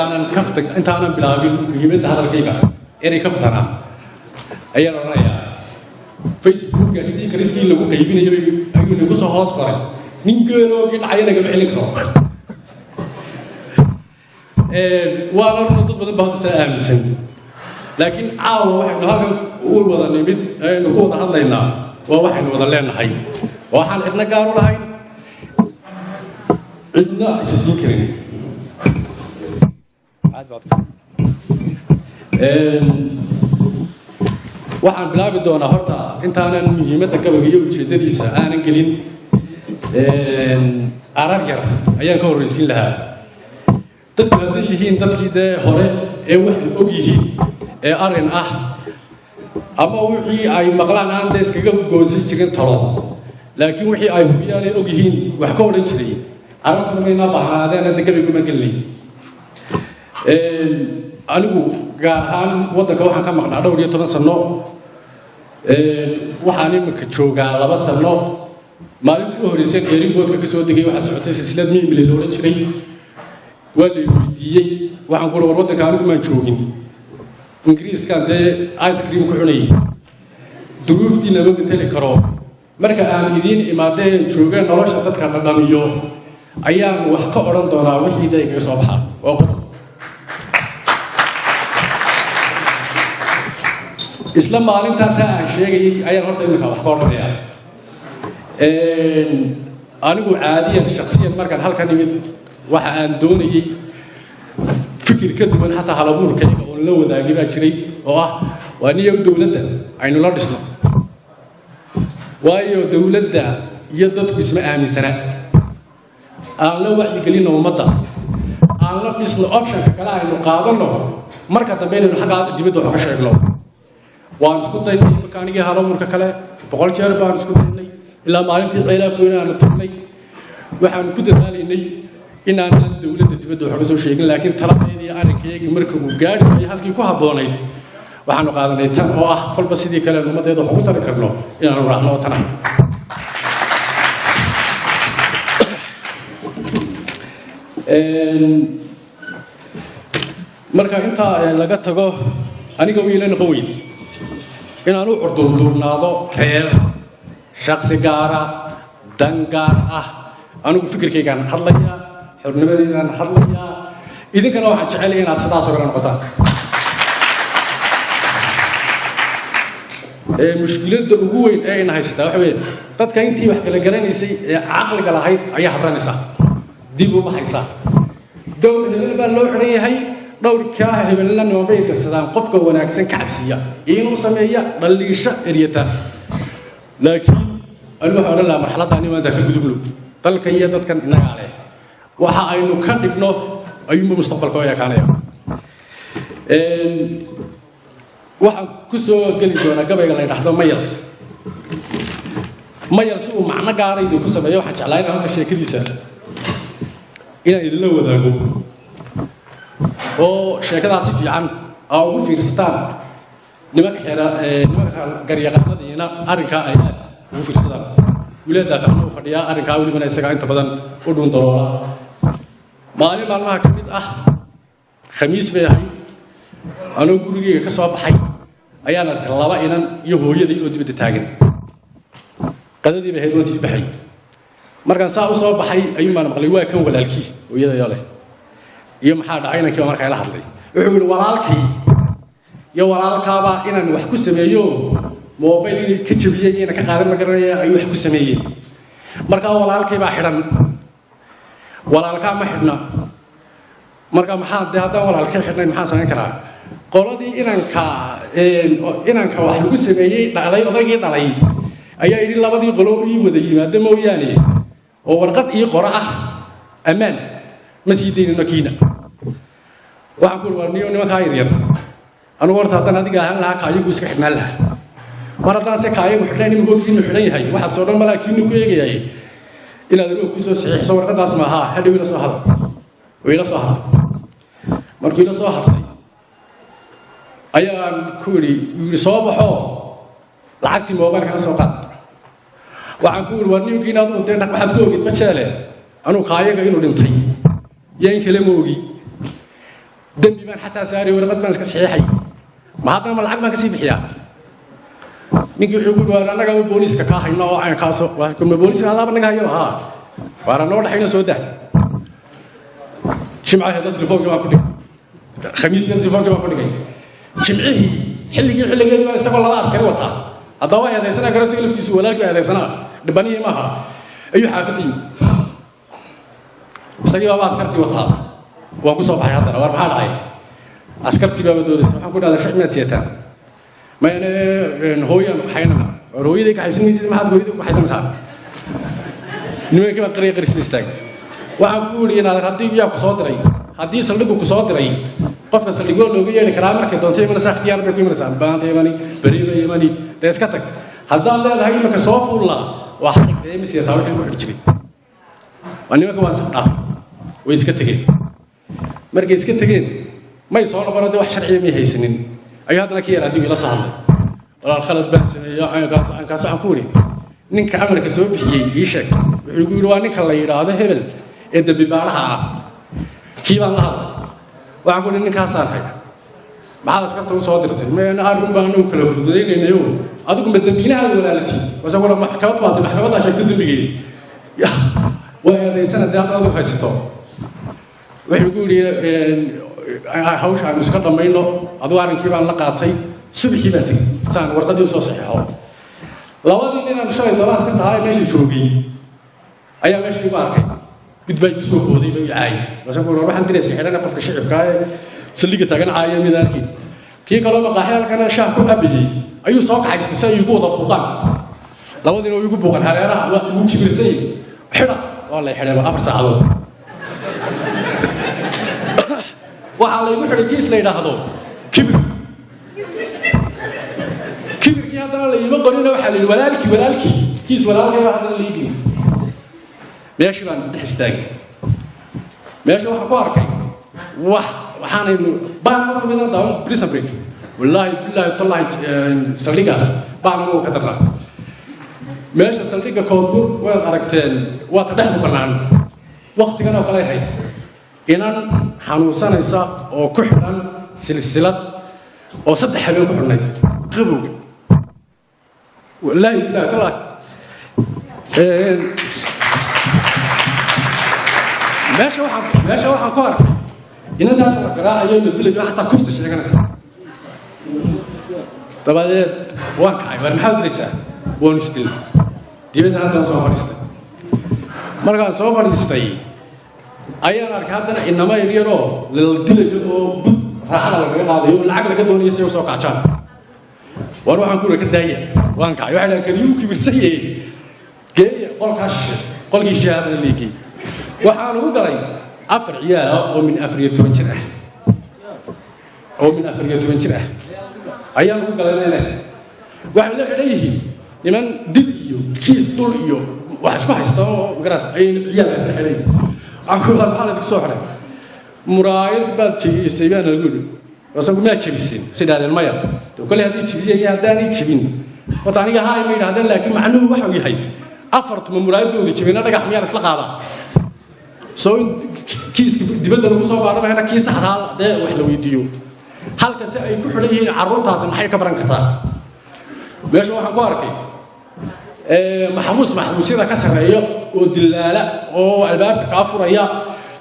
Kafta intaanan bilaabin, muhiimadda hadalkayga erey kaftana ayaan odhanayaa. Facebooka stickerskii lagu qaybinayo ayuu nagu soo hoos qoray: "Nin geeloo kii dhacaya lagama celin karo." Waana runa, dad badan baa hadda saa aaminsan, laakiin caawa waxaynu halkan u wada nimid, aynu ku wada hadlaynaa, waa waxaynu wada leenahay. Waxaan cidna gaar u lahayn, cidna isa siin karin. Waxaan bilaabi doonaa horta, intaanan muhiimadda gabayga iyo ujeeddadiisa aanan gelin, arar yar ayaan ka horraysiin lahaa. Dadku hadday yihiin dadkii dee hore ee waxay og yihiin ee arrin ah ama wixii ay maqlaan aan dee iskaga goosan jirin talo, laakiin wixii ay hubiyaan ay og yihiin wax ka odhan jiray, arrintu mayna bahnaadeen. Hadda gabayguma gelinay. Anigu gaar ahaan waddanka waxaan ka maqnaa dhowr iyo toban sano. Waxaan iminka joogaa 2 sano. Maalintii u horreyseen airportka ka soo degay, waxaa socotay silsilad Mimili la odhan jiray. Waa lay weydiiyey. Waxaan ku war, waddanka anigu maan joogin, Ingiriiskan dee ice cream ku cunayay, duruuftiina ma beteli karo. Marka aan idiin imaadeen joogeen nolosha dadka dhadhamiyo ayaan wax ka odhan doonaa wixii dee kaga soo baxa. Waa qodob. Isla maalintaa taa aan sheegayay ayaan horta iminka wax ka odhanayaa. Anigu caadiyan, shaksiyan, markaan halkan imid, waxa aan doonayey fikir ka duwan xataa halabuurkayga oon la wadaagay baa jiray, oo ah waa niyow dowladda aynu la dhisno, waayo dowladda iyo dadku isma aaminsana. Aan la wacyigelinno ummadda, aan la dhisno, optionka kale aynu qaadanno marka dambe inaynu xaggaa dibadda wax ka sheegno. Waan isku daynay marka anigii halabuurka kale 100 jeer baan isku daynay, ilaa maalintii Ceelaafweyne aanu tagnay. Waxaanu ku dadaalaynay inaanaan dowladda dibadda wax uga soo sheegin, laakiin taladeedii iyo arrinkaygii marka uu gaadhi waayey halkii ku habboonayd, waxaanu qaadanay tan oo ah kolba sidii kale ummaddeeda wax ugu tari karno inaanu raacno oo tan ah. Marka intaa laga tago, aniga wiila noqon weyde inaan u curdurduurnaado reer, shaksi gaara, dan gaar ah. Anigu fikirkaygaan hadlayaa, xornimadeydaan hadlayaa. Idinkana waxaan jecelay inaad sidaasoo kale noqotaan. Mushkiladda ugu weyn ee ina haysataa waxa weeye dadka intii wax kala garanaysay ee caqliga lahayd ayaa habranaysa, dib u baxaysa. Dhowr hebel baa loo xidhan yahay, dhowrkaa hebelna nimanbay dirsadaan qofka wanaagsan ka cabsiiya, inuu sameeya dhaliisho eryata. Laakiin anigu waxaan odhan lahaa marxaladda maanta ka gudubno. Dalka iyo dadkan innagaa leh, waxa aynu ka dhigno ayuunba mustaqbalka oo ekaanaya. Waxaan ku soo geli doonaa gabayga la yidhaahdo Mayal. Mayal si uu macno gaara idinku sameeyo, waxaan jeclaa inaan halka sheekadiisa inaan idinla wadaago, oo sheekadaa si fiican aa ugu fiirsataan, nimanka xeera, nimanka garyaqaanadiina arrinkaa ay aad ugu fiirsadaan. Weliba daafacna uu fadhiyaa arrinkaa, welibana isagaa inta badan u dhuun daloola. Maalin maalmaha ka mid ah, Khamiis bay ahayd, anoo gurigeyga ka soo baxay ayaan arkay laba inan iyo hooyaday oo dibadda taagan. Qadadii bay ahayd, waan sii baxay. Markaan saa u soo baxay ayuun baan maqlay: "Waa kan walaalkii," hooyadayoo leh. Iyo maxaa dhacay? Inankii baa markaa ila hadlay. Wuxuu yidhi: "Walaalkii iyo walaalkaabaa inaan wax ku sameeyo, mobile inay ka jabiyeen iyana ka qaadan ma garanaya, ayuu wax ku sameeyeen. Markaa walaalkay baa xidhan, walaalkaa ma xidhna. Marka maxaa dee haddaan walaalkay xidhnayn maxaan samayn karaa?" Qoladii inanka wax lagu sameeyey dhalay, odaygii dhalay ayaa yidhi: "Labadii qolo ii wada yimaado mooyaane oo warqad ii qoro ah ammaan, ma sii daynino kiina." Waxaan ku uri: "War niyo, nimankaa yaryar, anigu horta haddaan adiga ahaan lahaa, kaayagu iska xidhnaan lahaa. Mar haddaan se kaayagu xidhnayn, imikoo kiinu xidhan yahay, waxaad soo dhan malaa kiinu ku eegayaay inaad adigu kusoo saxiixso warqadaas maaha. Hadhow ila soo hadal." Uu ila soo hadlay. Markuu ila soo hadlay ayaan ku idhi, yidhi: "Soo baxo, lacagtii mobilkana soo qaad." Waxaan ku idhi: "War ninkiina adigu dee waxaad ku ogid bajeele, anuu kaayaga inuu dhintay iyo in kale ma ogi." Dembi baan xataa saari, warqad baan iska saxiixay, ma haddana ma lacag baan kasii bixiyaa? Ninkii wuxuu ku yidhi, annaga booliiska kaa hayno oo caynkaaso. Ma booliiska adaaba naga hayo? Haa, waana noo dhaxayno, soo dah. Jimcaheeda telefoonkii baan ku dhigay, Khamiisna telefoonkii baan ku dhigay. Jimcihii xilligii xilligeedii baa isagoo laba askari wataa, haddaba waa eedaysanaa karo isaga laftiisu, walaalkii baa eedaysanaa, dhibanihii maaha, ayuu xaafadda yimi. Isagii baaba askartii wataa. Waan ku soo baxay haddana. War maxaa dhacay? Askartii baaba doodaysa. Waxaan ku dhahdaa, sharci miyaad siyataan? Mayane, hooyaan kaxaynana. War hooyaday kaxaysan maysid, maxaad hooyaday ku kaxaysanaysaa? Nimankii baan qariya qarisla istaagay. Waxaan ku yidhi, inaad haddii yaa ku soo diray, haddii saldhiggu ku soo diray, qofka saldhigoo looga yeeli karaa. Markay doonto imanaysaa, ikhtiyaar bay ku imanaysaa, baanta imani, beri bay imani, dee iska tag. Haddaad leedahay imanka soo fuullaa, waa xarig, dee ma siyataa wixii lagu xidhi jiray. Waa nimanka waan saf dhaafay, way iska tegeen. Markay iska tegeen may soo noqono, dee wax sharciya may haysanin. Ayuu haddana ka yar adigu ila soo hadlay, walaal khalad baan sameeyo, caynkaas caynkaas. Waxaan ku idhi, ninka amarka soo bixiyey ii sheeg. Wuxuu igu yidhi, waa ninka la yidhaahdo hebel ee dembi baadhaha ah. Kii baan la hadlay. Waxaan ku idhi, ninkaasaan hay, maxaad askarta u soo dirtay? Mayna arrin baan anagu kala fududaynaynayo, adigu ma dembiilahaad walaalati? Mase wala maxkamad baatay, maxkamaddaa sheegtay dembigeedi, waa eedaysana, dee hadda adigu haysato. Wuxuu ku yidhi, hawsha aanu iska dhammayno. Adigu arrinkii baan la qaatay. Subaxii baan tegey saan warqadii usoo saxiixo. Labadii nin aan shalay toban askar tahaa meesha joogay ayaa meesha igu arkay. Mid baa igu soo booday, ba i caayay. Markaasaan ku waxaan dirayska xidhana qofka shicibkaa ee saldhigga taagan caaya mid arkin. Kii kaloo maqaaxi halkana shaah ku cabayey ayuu soo kaxaystay si ay igu wada buuqaan. Labadiina way igu buuqan hareeraha, waa igu kibirsan yihin. Xidha waa lay xidhay 4 saacadood. Waxaa laygu xidhay kiis la yidhaahdo kibir. Kibirkii haddana la iima qorina, waxaa la yidhi walaalkii, walaalkii kiis walaalkay baa haddana laii dhigay. Meeshii baan dhex istaagay. Meesha waxaan ku arkay wax waxaanaynu baan ma famida daawan prison break. Wallaahi billaahi tallahi, saldhigaas baan ugu ka darnaa. Meesha saldhigga Koodbuur waad aragteen, waa ta dhexdu bannaan. Waktigan oo kale ahayd, inan xanuunsanaysa oo ku xidhan silsilad oo 3 habeen ku xidhnayd qabowga, wallaahi billaahi tallahi. Meesha waxaan ku arkay inantaas la garaacayo, la dilayo, xataa kufta sheeganaysa. Dabadeed waan kacay, war maxaad dilaysaa? Waanu isdilnay. Dibadda haddana soo fadhiistay. Markaan soo fadhiistay ayaan arkay haddana inamo yaryaroo la dilayo oo bud raaxada lagaga qaadayo oo lacag laga doonayo si ay usoo kaajaan. War waxaan ku ka daaya. Waan kacay. Waxay dhahan, kaniyuu kibirsan yahay, geeya qolkaa shishe. Qolkii shishe haddana liigay. Waxaan ugu galay 4 ciyaal ah oo min 14 jir ah, oo min 14 jir ah ayaan ugu galay. Leene waxay la xidhan yihiin niman dil iyo kiis dhul iyo wax isku haysta oo magaras ay ciyaalka isla xidhan yihiin. Waxaan ku maxaa laydinku soo xidhay? Muraayad baad jebisay baana lagu yidhi. Markaasaan miyaad jebiseen? Si idhahdeen maya. De kolley haddii jebiyeen iyo haddaanay jebin, horta aniga haay ma yidhahdeen, laakiin macnuhu waxau yahay afartuma muraayadooda jebina, dhagax miyaan isla qaadaa? Soo in kiiska dibadda lagu soo baadho mahena, kii saxdaa dee wax la weydiiyo. Halka si ay ku xidhan yihiin carruurtaasi maxay ka baran kartaa? Meesha waxaan ku arkay maxbuus maxbuusyada ka sarreeya oo dilaala oo albaabka kaa furaya.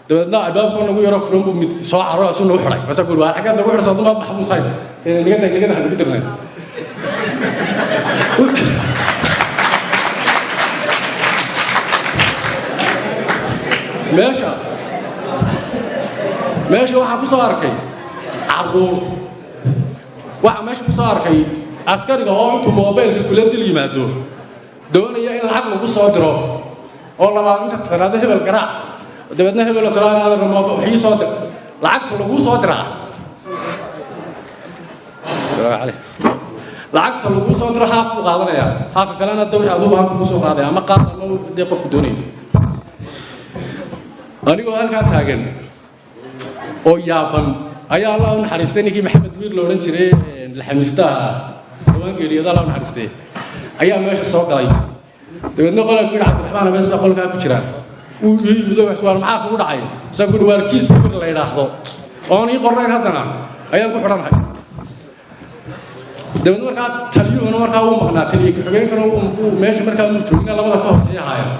Dabeedna albaabka nagu yaro furan buu mid soo carro, asuu nagu xidhay. Markaasaan ku yidhi, waar xaggaad nagu xidhaysaa? Dumaad maxbuus hayn nigada nigada nagu dirnay. Meesha waxaan ku soo arkay carruur. Waxaan meesha ku soo arkay askariga oo intuu moobaylka kula dil yimaado doonaya in lacag lagu soo diro oo labaad inta tiraado hebel garaac, dabeedna hebeloo tiraado wax ii soo dir, lacagta laguu soo diraa, lacagta laguu soo diro haaf buu qaadanayaa, haafka kalena de wixii aduu baahan kuu soo qaadaya ama qaad ama dee qofku doonayo. Anigoo halkaa taagan oo yaaban ayaa Allah u naxariistay ninkii Maxamed Miir la odhan jiray, laxamiistaha ah, dhawaan geeriyooda, Allah u naxariistay, ayaa meesha soo galay. Dabeedna qolaa ku yidhi, Cabdiraxmaan Abees baa qolkaa ku jira. Wuu ii yimid oo waar maxaa kugu dhacay? Isaa ku yidhi, waar kiis kibir la yidhaahdo Oon ii qornayn haddana ayaan ku xidhanahay. Dabeed markaa taliyuhuna markaa uu maqnaa, taliye ku-xigeenkana uu meesha markaa uu joogina, labada ka hooseeya ahaayeen.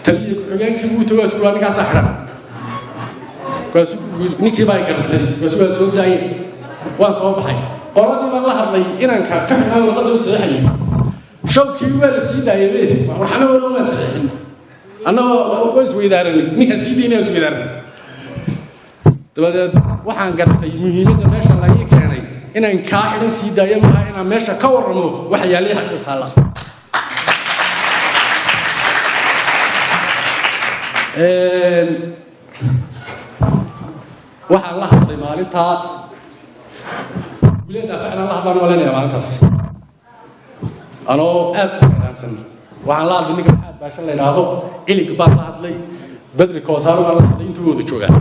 Taliye ku-xigeenkii wuu tago, isku ninkaasaa xidhan. Ninkii baa garatay, markaasu waa soo daayay. Waan soo baxay, qoladii baan la hadlay, inanka ka xidhnaa warqadda u saxiixayay. Shawkii waa la sii daayay be, warxana wala waa saxiixin, annagoo waa isweydaaranay, ninkaan sii daynaya isweydaaranay. Dabadeed waxaan gartay muhiimadda meesha laga keenay inaan kaa xidhan sii daayo maaha, inaan meesha ka warramo waxa yaallay xaqiiqa taalla. Waxaan la hadlay maalintaa guleed daafac inaan la hadlaan malanaya maalintaas, anoo aad u xiraansan. Waxaan la hadlay ninka Maxamed Baasha la yidhaahdo, Ilig baan la hadlay, Bedri Koosaaro baan la hadlay, intuu wada joogaa,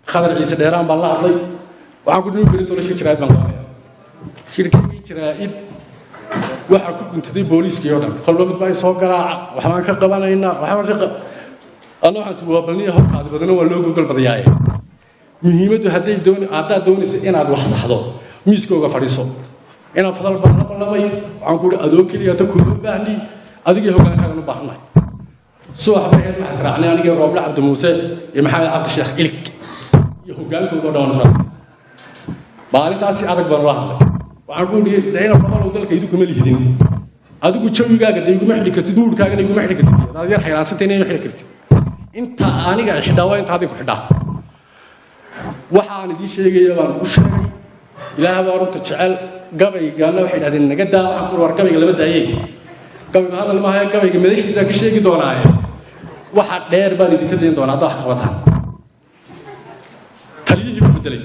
Khadar Ciise Dheeraan baan la hadlay. Waxaan ku dhihi beri tolo shir jiraa'id baan qabanaya. Shirkigii jiraa'id waxaa ku guntaday booliiskii oo dhan, kolba mid baa soo garaaca, waxbaan ka qabanaynaa, waxbaan ka anna waxaan waa balniya horkaadi badana waa loo gogol badayaaye. Muhiimaddu hadday doon haddaad doonaysa inaad wax saxdo, miiskooga fadhiiso. Inaan Fadal baan la ballamay. Waxaan ku uhi adoo keliya ta kuma baahni, adigii hogaankaagan u baahannahay. Subax bay ahayd, waxaan israacnay anigii Rooble Cabdi Muuse iyo Maxamed Cabdisheekh Ilig iyo hogaankooda oo dhan waan israacnay. Maalintaas si adag baan ula hadlay. Waxaan ku idhi de ina Fadalow, dalka idinkuma lihidin, adigu jawigaaga de iguma xidhi kartid, muurkaagana iguma xidhi kartid, hadaad yar xayraansantayna ima xidhi kartid. Inta aniga ay xidhaa waa inta adiga ku xidhaa. Waxaan idiin sheegaya baan u sheegay. Ilaah baa runta jecel. Gabaygaana waxay idhahdeen naga daa. Waxaan ku war gabayga lama daayey, gabaygu hadal maaha, gabayga madashiisaan ka sheegi doonaaye. Waxa dheer baan idinka dayn doonaa haddaa wax ka qabataan. Taliyihii buu bedelay,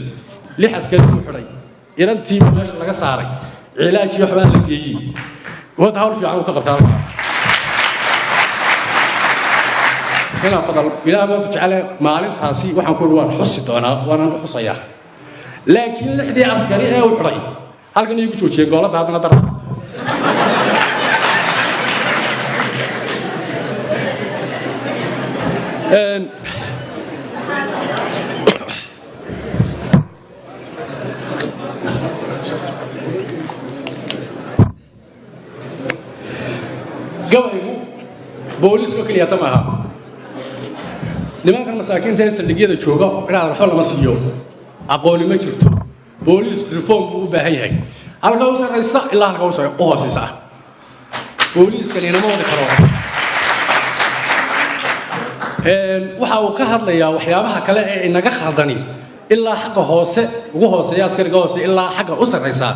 6 askari buu xidhay, inantii baa meesha laga saaray, cilaajii waxbaa la geeyey. Wada hawl fiican uu ka qabtaa halkaa inaa Fadal. Ilaah baa jecele. Maalintaasi waxaan ku waan xusi doonaa, waanaan u xusayaa. Laakiin 6dii askari ee uu xidhay halkan iigu joojiyey gooladda haddana dara. Gabaygu booliiska keliyata maaha. Nimankan masaakiinta ee saldhigyada jooga inaad waxba lama siiyo, aqooni ma jirto. Booliis reform buu u baahan yahay, halka u sarraysa ilaa halka u hooseysa ah. Booliiskani inama wadi karo. Waxa uu ka hadlayaa waxyaabaha kale ee inaga khaldani, ilaa xagga hoose ugu hooseeya, askariga hoose ilaa xagga u sarraysa,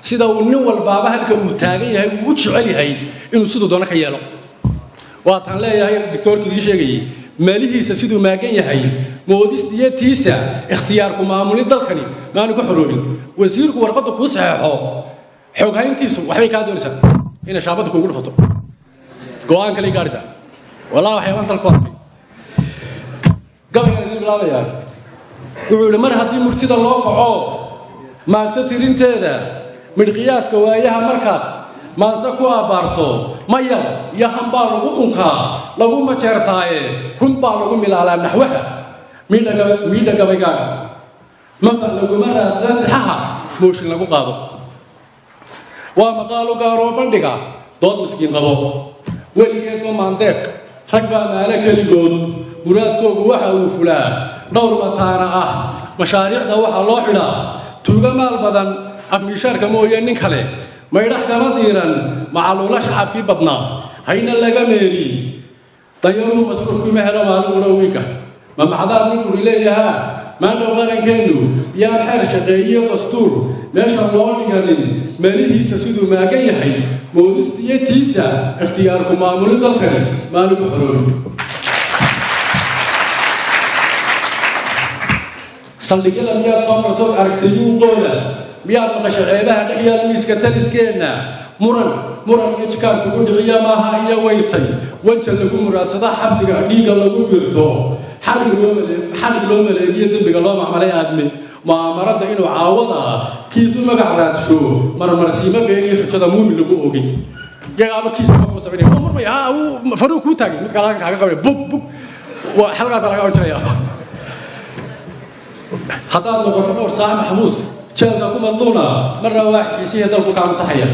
sida uu nin walbaaba halka uu taagan yahay uu u jecel yahay inuu siduu doono ka yeelo. Waataan leeyahay doctoorkii idiin sheegayey, meelihiisa siduu maagan yahay moodistiyatiisa ikhtiyaarku maamuli dalkani maanu ka xoroobin. Wasiirku warqadda kuu saxeexo, xoghayntiisu waxbay kaa doonaysaa inay shaabadda kuugu dhufato, go'aan kale gaadhaysaa. Wallahi waxyaabaan dalku arkay. Gabaygaan idiin bilaabayaa. Wuxuu yidhi: mar haddii murtida loo kaco, maagto tirinteeda, midhqiyaaska waayaha markaad maanse ku abbaarto, mayal iyo hambaa lagu unkaa lagu majeertaaye, run baa lagu milaalaa naxwaha miidha gabaygaaga, manfac laguma raadsada tixaha mooshin lagu qaado, waa maqaalu gaaroo bandhiga dood miskiin qabo. Weligeedba maandeeq rag baa maalo keligood, muraadkoogu waxa uu fulaa dhowr mataana ah. Mashaariicda waxaa loo xidhaa tuuga maal badan, afmiishaarka mooye nin kale maydhax kama diiran. Macaluula shacabkii badnaa hayna laga meeri, danyaruu masruufkuma helo maalin udha wiiga. Ma macdaar ninkuri leeyahaa maandhow qarankeennu yaan xeer shaqeeyiyo dastuur meesha loo dhiganin, meelihiisa siduu maagan yahay moodistiyatiisa ikhtiyaarku maamuli dalkani maanu ku xoroobin. Saldhigyada miyaad soo martood aragtay yuuqooda? Miyaad maqashay ceebaha dhex yaal miiska taliskeenna? Muran muran iyo jikaar kugu dhiciya maaha iyo waytay wanjal lagu muraadsada, xabsiga dhiigga lagu birto, xadhig loo maleegiyo dembiga loo macmalay aadmi, mu'aamarada inuu caawada kiisu magac raadsho, marmarsiimo been iyo xujada muumin lagu ogay. Iyagaaba kiis ku samaynaya, wuu murmaya, ha wuu faruu kuu taagay, mid kale halkan kaaga qabay, bug bug, waa halkaasa laga odhanaya. Haddaad noqoto dhowr saac maxbuus jeelka ku madluuna, marna waa xiisihii dalku kaa masaxaya.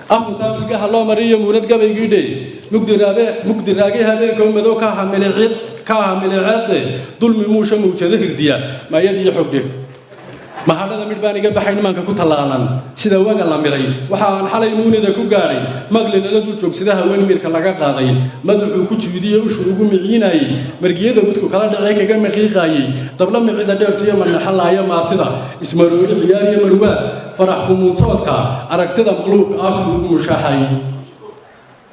Afartaa milgaha loo mariyo muunad gabaygiidhe, mugdiraabe mugdiraagay habeenkoo madow ka hamilicid ka hamiliceede, dulmi muusha mawjado hirdiya maayad iyo xogdhe. Mahadhada midh baan iga baxay nimanka ku tallaalan sida waga la miray. Waxa aan xalay muunida ku gaadhay magli lala dul joogsada haween miirka laga qaaday, madaxuu ku jiidiye ushu ugu miciinayey, margiyada gudku kala dhacee kaga maqiiqaayey, dabla micida dheertuyo manaxalaayo maatida, ismaroori ciyaariyo marwaad farax kumuunsoodka, aragtida maqluuq aasku ugu mushaaxayey,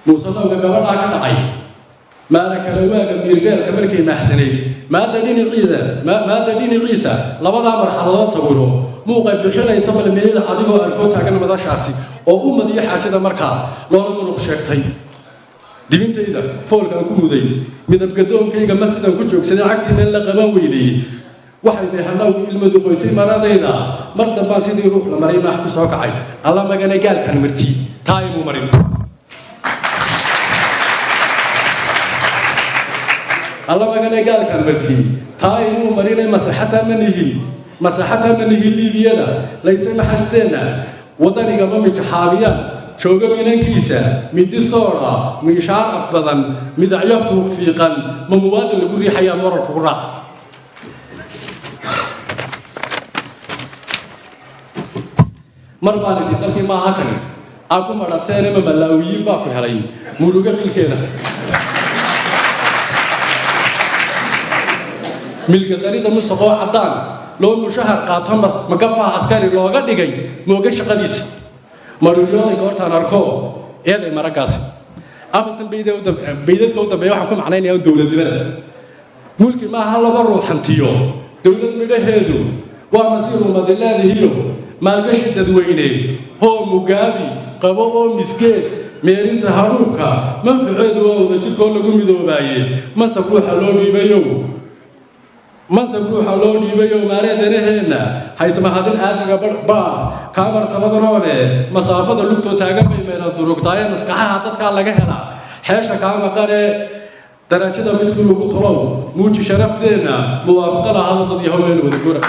muusanowga gabadhaa ka dhacay maana kala waaga miirbeelka markay maaxsanayd. Maada dhinaciida, maada dhinaciisa labadaa marxaladood sawiro muuqay bixinaysa, bal meeyada adigoo arkoo taagan madashaasi oo u madiyo xaajada markaa loona munuq sheegtay. Dibintayda foolkaan ku muday, midabgadoonkayga ma sidaan ku joogsaday, cagtii meel la qaban weydey, waxay meehanawgu ilmadu qoysay maradayda. Mar dambaan sidii ruux la maray maax ku soo kacay. Alla magane gaalkan marti taa imuu marin, alla magane gaalkan marti taa inuu marinay. Masaxataa ma nihi, masaxataa ma nihi Liibiyada layse maxasteenna, waddaniga ma mijaxaabiyaan jooga minankiisa, midi soodha miishaar af badan, midacyo fuuqfiiqan, ma muwaadin lagu riixayaa moral kugu raac. Mar baan idhi dalkii maaha kani aa ku madhateene, ma malaawiyiin baa ku helay murugo xilkeeda. Milgadarida musaqoo caddaan loo mushahar qaato, magafaha askari looga dhigay mooga shaqadiisa, maruuryooday goortaan arko eeday maraggaasi. Afartan baydadka u dambeeya waxaan ku macnaynayaa dowladnimada. Mulki maaha laba ruux hantiyo, dowlad midhaheedu waa masiir ummadileedihiyo maalgashi dadweyne. Hoo mugaabi qabo oo miskeed meerinta haruubka, manfaceedu waa wadajirkoo lagu midoobaaye. Mansab ruuxa loo dhiibayow, mansab ruuxa loo dhiibayow, maalee danaheenna haysmahadin aadmiga baa kaa martabadaroone, masaafada lugtoo taagan bay meela durugtaaye, maskaxaha dadkaa laga helaa xeesha kaa maqanee. Darajada midkii lagu tolow muuji sharafteenna, muwaafaqo lahaado dad yahow meel wada gura.